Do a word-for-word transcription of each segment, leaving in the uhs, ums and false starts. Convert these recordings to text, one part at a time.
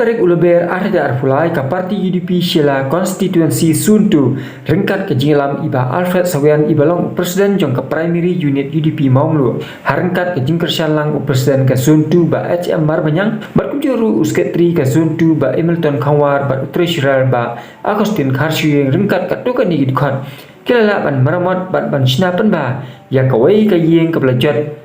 Tarik u Lber ar hajar arphew lai, ka parti U D P Shella Constituency Zone two, ryngkat ka jingïalam i Bah Alfred Sawian, i ba long u president jong ka Primary Unit U D P Mawmluh, ha ryngkat ka jingkyrshan lang u president ka Zone two Bah H M Marbaniang, bad kumjuh ruh u secretary ka Zone two Bah Hamilton Khongwar, bad u treasurer Bah Augustine Kharshiing, ryngkat katto katne ki dkhot, ki la lah ban maramot bad ban shna pynbha ïa kawei ka ïing kaba la jot,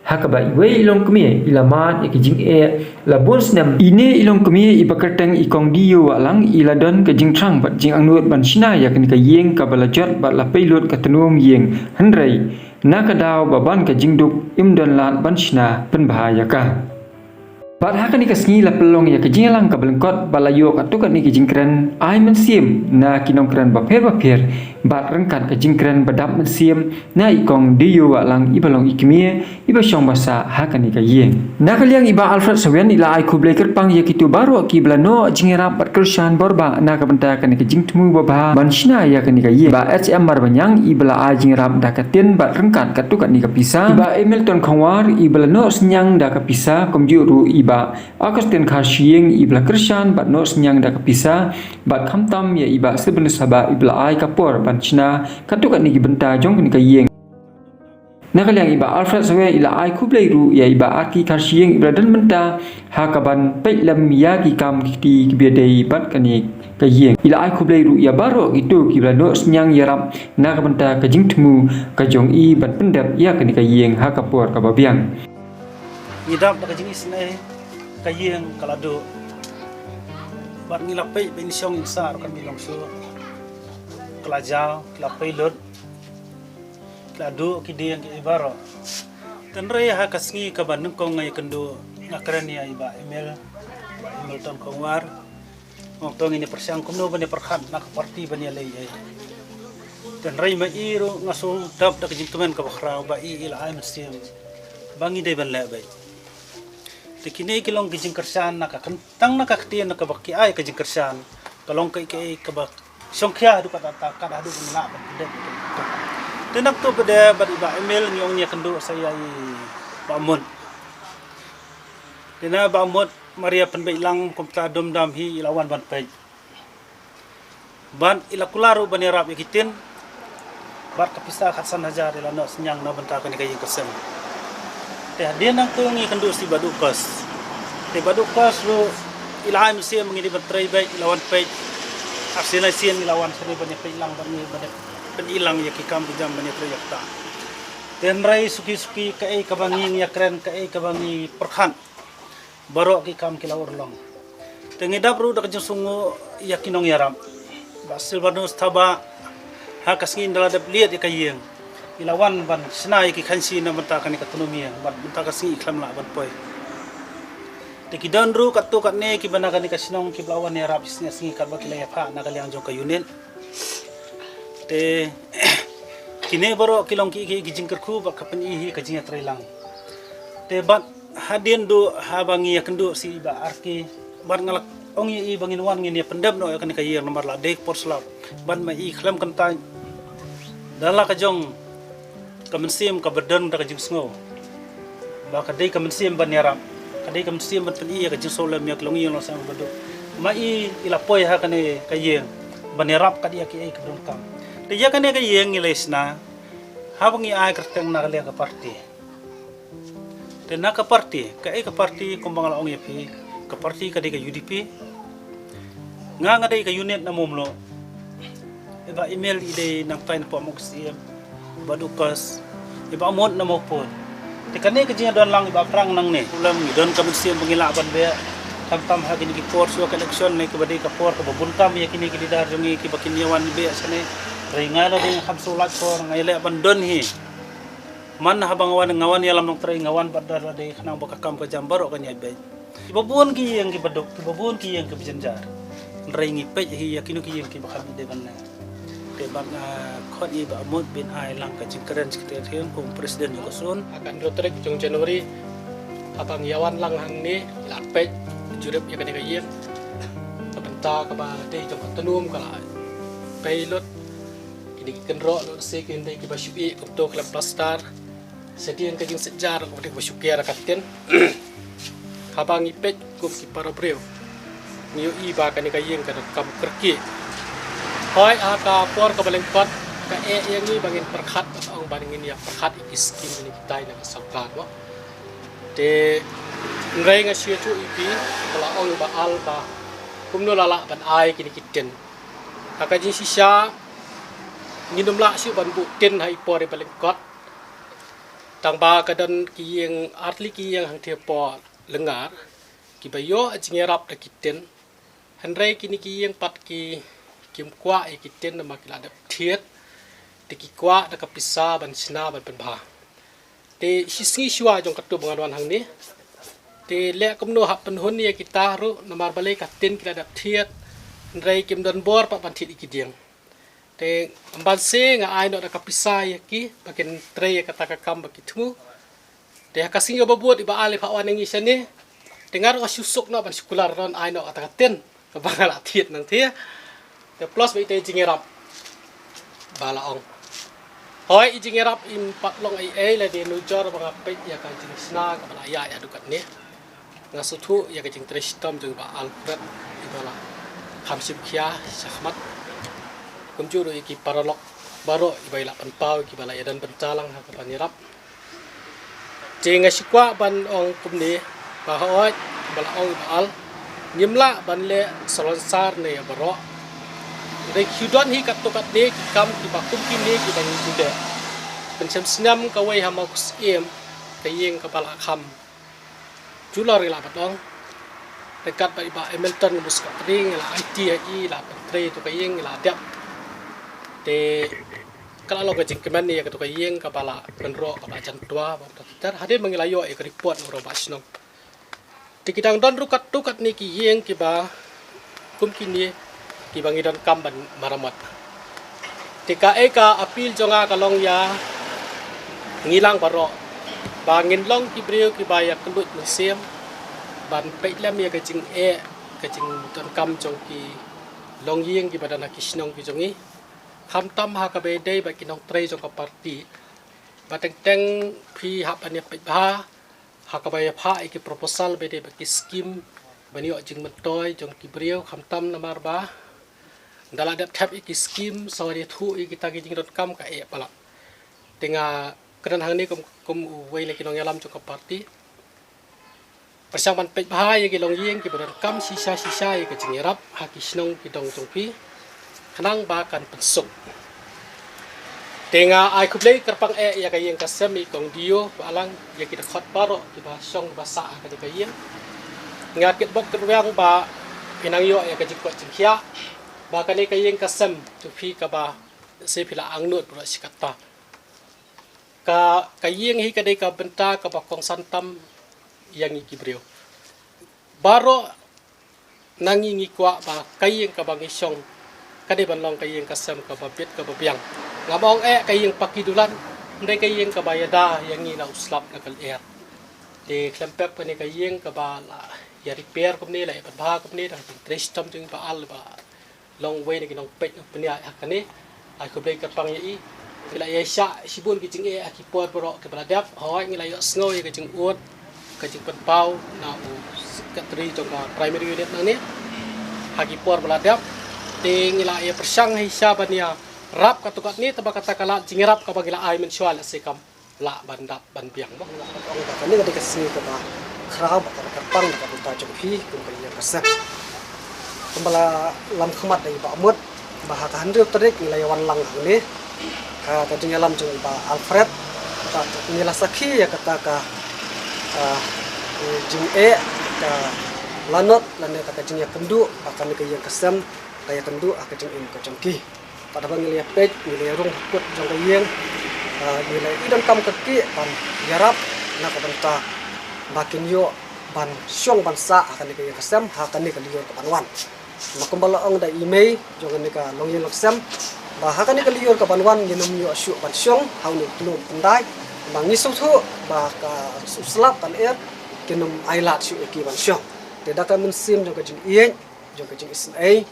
ha kaba iwei i longkmie i la mad ïa ka jingeh la bun snem. Ine i longkmie i ba kyrteng i Kong Diu Wahlang i la don ka jingthrang bad jingangnud ban shna ïa kane ka ïing kaba la jot bad la pei lut ka tnum ïing, hynrei na ka daw ba ban ka jingduk, im don lad ban shna pynbha ïa ka. Bad ha kane ka sngi la pynlong ïa ka jingïalang kaba lyngkot bad la ïoh katto katne ka jingkren ai mynsiem na ki nongkren bapher bapher, bad ryngkat ka jingkren ba dap mynsiem na i Kong Diu Wahlang i ba long i kmie i ba shong ba sah ha kane ka ïing. Na ka liang i Bah Alfred Sawian i la ai khublei kyrpang ïa kito baroh ki ba la noh jingïarap bad kyrshan bor bha na ka bynta kane ka jingthmu babha ban shna ïa kane ka ïing. Bah H M Marbaniang i ba la ai jingïarap da ka tin bad ryngkat katto katne ka pisa, i Bah Hamilton Khongwar i ba la noh synñiang da ka pisa, kumjuh ruh i Bah Augustine Kharshiing i ba la kyrshan bad noh synñiang da ka pisa, bad khamtam ïa i Bah Silvanus Haba i ba la ai ka por ban shna katto katne ki bynta jong kane ka ïing. Na ka liang i Bah Alfred Sawian i la ai khublei ruh ïa i Bah Arki Kharshiing i ba la don bynta ha kaban peit lem ïa ki kam ki kti kiba ïadei bad kane ka ïing. I la ai khublei ruh ïa baroh kito ki ba la noh synñiang ïarap na ka bynta ka jingthmu ka jong i ban pyndep ïa kane ka ïing ha ka por kaba biang. Ngi dap da ka jingisynei, ka ïing ka la duh. Bad ngi la peit ba in shong in sah ruh kam long shuh. Ka la jaw, ka la pei lut. Ka la duh ki dieng ki baroh. Hynrei ha ka sngi kaba nyngkong nga ïakynduh, nga kren ïa i Bah Emil, Bah Hamilton Khongwar. Nga ong to ngin ïa pyrshang kumno ban ïa pyrkhat na ka parti ban ïaleh ei. Hynrei ma i ruh nga sngew dap da ka jingkmen kaba khraw ba i i la ai mynsiem ba ngi dei ban leh beit. Te kine ki long ki jingkyrshan na ka kyn-, tang na ka ktien na kaba ki ai ka jingkyrshan. Ka long kaei kaei kaba shongkhia haduh katta katta, kat haduh ban lah ban pyndep. Te nangta pat de bad i Bah Emil ngi ong ngi ïakynduh sa ïa i Bah Mut. Te na Bah Mut mar ïa pynbeit lang kumta dum dam hi i la wan ban peit. Bad i la kular ruh ban ïarap ïa ki tin. Bad ka pisa khatsan hajar i la noh synñiang na bynta kane ka ïing ka sem. Te hadien nangta ngi ïakynduh sa i Bah Dukos. Te Bah Dukos ruh i la ai mynsiem ngi dei ban trei beit, i la wan peit. Arsien lai sien i la wan shane ban ïa peit lang bad ngi ban ïa peit lang ïa ki kam ki jam ban ïa trei ïa kata. Te hynrei suki suki kaei kaba ngi ïa kren, kaei kaba ngi pyrkhat. Baroh ki kam ki la urlong. Te ngi dap ruh da ka jingsngew ïa ki nongïarap. Bah Silvanus Thabah ha ka sngi ynda la dep liat ïa ka ïing, i la wan ban shna ïa ki khansi na bynta kane ka tnum ïing, bad mynta ka sngi i khlem lah ban poi. Te ki don ruh katto katne kiba na kane ka shnong kiba la wan ïarap ïa sngi sngi katba ki la ïa phah na ka liang jong ka unit. Te kine baroh ki long ki, ki, ki jingkyrkhu bad ka pyni hi ka jingïatreilang. Te bad hadien duh haba ngi ïakynduh sa i Bah Arki bad nga la ong ïa i ba ngin wan ngin ïa pyndep noh ïa kane ka ïing namar la dei ka por slap. Bad ma i khlem kyntait da la ka jong ka mynsiem kaba don da ka jingsngew ba ka dei ka mynsiem ban ïarap, ka dei ka mynsiem ban pyni ïa ka jingsngewlem ïa ka longïing longsem ba duh. Ma i i la poi ha kane ka ïing ban ïarap kat ïa kiei kiba donkam. Te ïa kane ka ïing ngi la ïa shna haba ngi ai kyrteng na ka liang ka parti. Te na ka parti, kaei ka parti kumba nga la ong ïa phi, ka parti ka dei ka U D P. Nga nga dei ka unit na Mawmluh. I Bah Emil i dei nangtai na Pamuk Siem. Bah Dukos, i Bah Mut na Mawpud. Te kane ka jingdon lang i Bah Prang nangne. Kulam ngi don ka mynsiem ba ngi lah ban beh. Khamtam ha kine ki por shuwa ka election ne kaba dei ka por kaba bun kam ïa kine ki leader jong ngi kiba kin ïa wan beh shane. Hynrei nga la dei nga kham shu lait por, nga ïaleh ban don hi. Man haba nga wan, nga wan ïalam nongtrei, nga wan bad da la dei khnang ba ka kam ka jam baroh kan ïa beit. Kiba bun ki ïing kiba duk, kiba bun ki ïing kiba jynjar. Hynrei ngi peit hi ïa kino ki ïing kiba kham dei ban leh. Te bad nga khot ïa i Bah Mut ban ai lang ka jingkren, secretary kum president jong ka zone. Ha ka hynriew tarik jong January, haba ngi ïa wan lang hangne, la peit jurip ïa kane ka ïing. Ka bynta kaba dei jong ka tnum ka la pei lut. Kine ki kynroh lut se ki hynrei kiba shu ïeh kumto khlem plaster. Shadien ka jingshet jar ka dei ba shu ker ka ktien. Haba ngi peit kum ki para briew, Ïohi ba kane ka ïing ka donkam kyrkieh. Hooid, ha ka por kaba lyngkot ka eh ïa ngi ba ngin pyrkhat, ong ba ngin ïa pyrkhat ïa ki skim ïa kitai na ka sorkar mo. Te hynrei nga shu ïathuh ïa phi, ba la ong ba al ba kumno la lah ban ai kine ki tin. Ha ka jingshisha ngin ym lah shuh ban buh tin ha i por iba lyngkot. Tang ba ka don ki ïing, ar tylli ki ïing hangtei hapoh Lyngar kiba ïoh jingïarap da ki tin. Hynrei kine ki ïing pat ki, kim kwah ïa ki tin namar ki la dep thied. Te ki kwah da ka pisa ban shna ban pynbha. Te shisngi shuwa jong katu ba ngan wan hangne, te leh kumno hap pynhun ïa kita ruh namar balei ka tin ki la dep thied. Hynrei kim don bor pat ban thied ïa ki dieng. Te ym ban se nga ai noh da ka pisa ïa ki ba kin trei ïa kata ka kam ba ki thmu. Te ha ka sngi kaba bud iba al iba wan ïa ngi shane, te nga ruh nga shu suk noh ban shu kular ron ai noh kata ka tin kaba nga la thied nangta. Te plus ba ite i jingïarap ba la ong. Hooid, i jingïarap im pat long ei ei, lada nujor ba nga peit ïa ka jingshna kaba la ïaid haduh katne. Nga sngewthuh ïa ka jingtrei shitom jong i Bah Alfred iba la kham shim khia shakhmat. Kumjuh ruh ïa ki paralok baroh iba la pynpaw, kiba la ïadon bynta lang ha ka ban ïarap. Te nga shu kwah ban ong kumne, ba hooid, ba la ong i Bah Al, ngim lah ban leh salonsar ne ïa baroh. Hynrei ki don hi katto katne ki kam kiba kum kine kiba ngi ju leh. Pynshem snem kawei ha Mawksyiem, ka ïing kaba la kham julor ngi lah ban ong. Ryngkat bad i Bah Hamilton, ka mus company, ngi la aiti ha i, la pyntrei ïa tu ka ïing, ngi la dep. Te ka la long ka jingkmen ïa katu ka ïing kaba la pynroh, kaba la jan twa, ba ter ter. Hadien ba ngi la ïoh ïa ka report na u rangbah shnong. Te ki dang don ruh katto katne ki ïing kiba kum kine kiba ngi donkam ban maramot. Te kaei ka appeal jong nga ka long ïa ngi lang baroh ba ngin long ki briew kiba ïakynduh mynsiem ban peit lem ïa ka jingeh, ka jingdonkam jong ki longïing kiba don ha ki shnong ki jong ngi. Khamtam ha kaba ïadei bad ki nongtrei jong ka party. Ba teng teng phi hap ban ïa peit bha ha kaba ïa phah ïa ki proposal ba ïadei bad ki skim ban ïoh jingmyntoi jong ki briew, khamtam namar ba da la dep thep ïa ki skim, sa wan ïathuh ïa kita ki jingdonkam ka eh palat. Te nga kren hangne kum, kum uwei na ki nongïalam jong ka party. Pyrshang ban peit bha ïa ki longïing kiba donkam shisha shisha ïa ka jingïarap ha ki shnong ki dong jong phi, khnang ba kan pynsuk. Te nga ai khublei kyrpang eh ïa ka ïing ka sem, i Kong D O, ba lang ïa ki dkhot baroh kiba shong ba sah ha kane ka ïing. Nga kitbok kitweng ba phi nang ïoh ïa ka jingkoit jingkhiah ba kane ka ïing ka sem jong phi kaba se phi la angnud baroh shi katta. Ka, ka ïing hi ka dei ka bynta kaba kongsan tam ïa ngi ki briew. Baroh na ngi ngi kwah ba ka ïing kaba ngi shong ka dei ban long ka ïing ka sem kaba bit kaba biang. Ngam ong eh ka ïing paki dulan, hynrei ka ïing kaba ïada ïa ngi na u slap na ka lyer. Te khlem pep kane ka ïing kaba la ïa repair kumne, la ïa pynbha kumne, da ka jingtrei shitom jong i Bah Al ba long uwei na ki nongpeit nongpynïaid ha kane. Ai khublei kyrpang ïa i. Ngi la ïa shah shibun ki jingeh ha ki por baroh kiba la dep. Hooid, ngi la ïohsngew ïa ka jingud, ka jingpynpaw na u secretary jong ka primary unit nangne ha ki por ba la dep. Te ngi la ïa pyrshang hi sha ban ïarap katto katne, te ba kata ka lad jingïarap kaba ngi la ai mynshuwa la se kam lah ban dap ban biang mo. Ong ba kane ka dei ka sngi kaba khraw bad kaba kyrpang na ka bynta jong phi kum ka ïing ka sem. Kumba la lam khmat da i Bah Mut ba ha ka hynriew tarik ngi la ïa wan lang hangne ha ka jingïalam jong i Bah Alfred. Bad ngi la sakhi ïa kata ka, ah, jingeh, ka lanot lane kata ka jingïakynduh ba kane ka ïing ka sem ka ïakynduh ha ka jingim ka jong ki. Bad haba ngi la ïa peit, ngi la ïa rung ha kut jong ka ïing, ah, ngi la ïa i donkam kyrkieh ban ïarap na ka bynta ba kin ïoh ban shong ban sah ha kane ka ïing ka sem ha kane ka lyiur ka ban wan. Namar kumba la ong da i mei jong kane ka longïing longsem ba ha kane ka lyiur ka ban wan ngin ym ïoh shuh ban shong ha une u kynum khyndai. Namar ngi sngewthuh ba ka slap ka lyer kin ym ailad shuh ïa ki ban shong. Te da ka mynsiem jong ka jingïeit, jong ka jingisynei,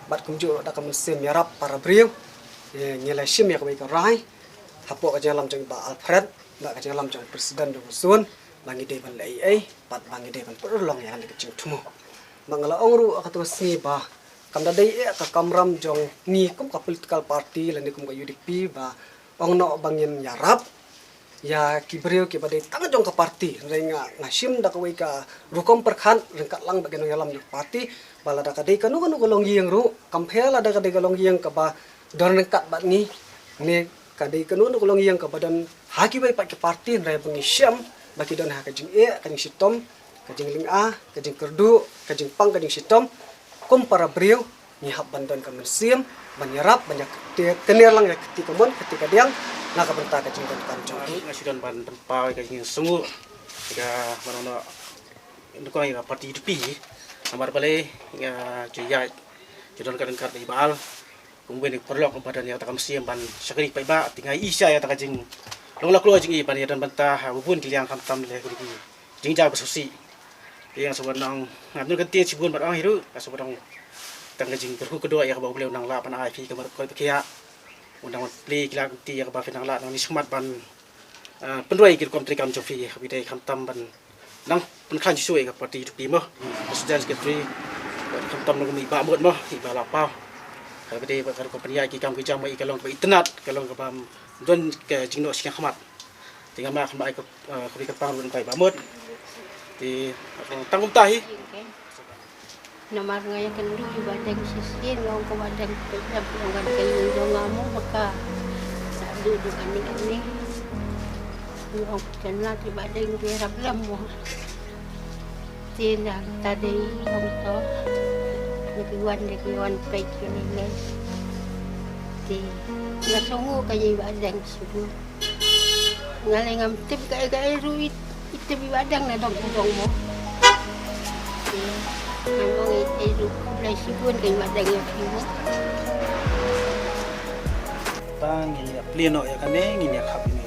bad kumjuh da ka mynsiem ïarap para briew, eh, ngi la shim ïa kawei ka rai hapoh ka jingïalam jong i Bah Alfred bad ka jingïalam jong i President jong ka zone ba ngi dei ban leh ei ei bad ba ngi dei ban pynurlong ïa kane ka jingthmu. Ba nga la ong ruh ha katei ka sngi ba kam da dei eh ka kamram jong ngi kum ka political party lane kum ka U D P ba ong noh ba ngin ïarap ïa ki briew kiba dei tang jong ka party. Hynrei nga, nga shim da kawei ka rukom pyrkhat ryngkat lang bad ki nongïalam jong ka party ba lada ka dei kano kano ka longïing ruh, kam pher lada ka dei ka longïing kaba don ryngkat bad ngi ne ka dei kano kano ka longïing kaba don ha kiwei pat ki party, hynrei ba ngi shem ba ki don ha ka jingeh, ka jingshitom, ka jinglynga, ka jingkyrduh, ka jingpang, ka jingshitom. Kum para briew ngi hap ban don ka mynsiem ban ïarap, ban ïa kti, kner lang ïa kti kamon kti kadiang na ka bynta ka jingdonkam jong ki. Nga shu don ban pynpaw ïa ka jingsngew ïa ka mano no nukong ïa ka party U D P. Namar balei nga ju ïaid ju don ka ryngkat bad i Bah Al. Kumwei na ki paralok ba don ïa kata ka mynsiem ban shakri paidbah, te nga ïohi sha ïa kata ka jinglong lakloi jong i ban ïa don bynta ha ba bun ki liang khamtam leh ki jingjia ba sngewsih. Te nga sngewbha ban ong, nga nud kynti shibun bad ong hi ruh, nga sngewbha ban ong tang ka jingkyrkhu kyrdoh ïa kaba U Blei u nang lah ban ai phi ka markoi ba khiah. U nang ban plie ki lad ki lynti ïa kaba phi nang lah nangne shakhmat ban ah, pynroi ïa ki rukom treikam jong phi, ha ba ïadei khamtam ban nang pynkhlaiñ shuh shuh ïa ka party U D P mo. President, secretary, bad khamtam nang kum i Bah Mut mo, i Bah Lapaw. Ha ba ïadei bad ka rukom pynïaid ki kam ki jam, i ka long kaba itynnad, ka long kaba don ka jingnoh shiliang khmat. Te nga ma khlem ai ka, ah, khublei kyrpang ruh na i Bah Mut. Te tang kumta hi. Namar nga ïakynduh i Bah Deng shisien, nga ong ko Bah Deng, peit lem, peit lem ka ïing jong nga mo, ba ka sa duh duh kane kane. Nga ong peit lem, i Bah Deng ki ïarap lem mo. Te na kata dei ong to, na ki wan, na ki wan peit kane ne. Te nga sngew ka ïa i Bah Deng shisien. Nga lei ngam tip kaei kaei ruh, i tip i Bah Deng na dong sha dong mo. Te ngam ong ei ei ruh, khublei shibun ka i Bah Deng ïa phi mo. Tang ngin ïa plie noh ïa kane, ngin ïa khap ïa kane.